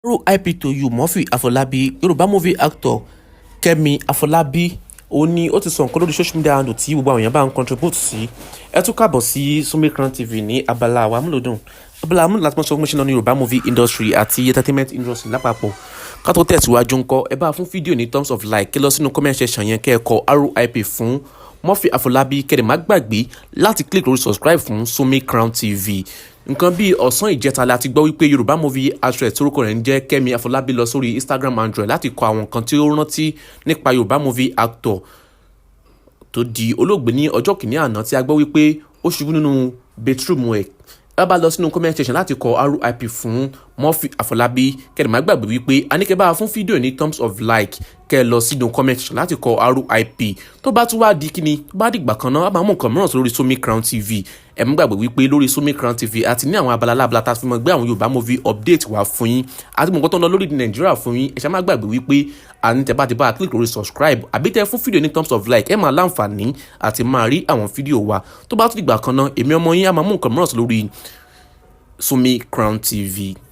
RIP to you, Murphy Afọlábí. Yorùbá movie actor Kẹ́mi Afọlábí, ó ní ó ti sọ nǹkan lórí social media handle tí gbogbo àwọn èèyàn bá ń contribute sí. Ẹ tún káàbọ̀ sí Sumi Crown TV ní abala àwa amúlòdùn. Abala amúlòdùn láti mọ̀ sọ fún ṣe lọ ní Yorùbá movie industry àti entertainment industry lápapọ̀. Ká tó tẹ̀síwájú ńkọ́, ẹ bá fún fídíò ní thumbs up, like, kí lọ sínú comment section yẹn, kẹ́ ẹ kọ RIP fún Murphy Afọlábí, kẹ́ ẹ má gbàgbé láti click lórí subscribe fún Sumi Crown TV. Nǹkan bíi ọ̀sán ìjẹta la ti gbọ́ wípé Yorùbá movie actress torúkọ rẹ̀ ń jẹ́ Kẹ́mi Afọlábí lọ sórí Instagram handle láti kọ àwọn nǹkan tí ó rántí nípa Yorùbá movie actor tó di olóògbé ní ọjọ́ kìíní àná, tí a gbọ́ wípé ó ṣubú nínú bedroom ẹ̀. Ẹ bá lọ sínú comment section láti kọ RIP fún Murphy Afọlábí, kẹ́ ẹ má gbàgbé wípé a ní kẹ́ bá fún fídíò ní thumbs of like, kẹ́ ẹ lọ sínú comment section láti kọ RIP. Tó bá tún wá di kíni, tó bá dìgbà kan náà, a máa mú nǹkan mìíràn sórí Sumi Crown TV. Ẹ má gbàgbé wípé lórí Sumi Crown TV, àti ní àwọn abala alábala tá a fi mọ gbé àwọn Yorùbá movie update wá fún yín, àti mọ̀ nǹkan tó ń lọ lórí Nàìjíríà fún yín. Ẹ ṣá má gbàgbé wípé àní tẹ́ bá ti bá a click lórí subscribe àbí tẹ́ fún fídíò ní thumbs of like, ẹ máa láǹfààní àti máa rí àwọn fídíò wa. Tó bá tún dìgbà kan náà, èmi ọmọ yín á máa mú nǹkan mìíràn lórí Sumi Crown TV.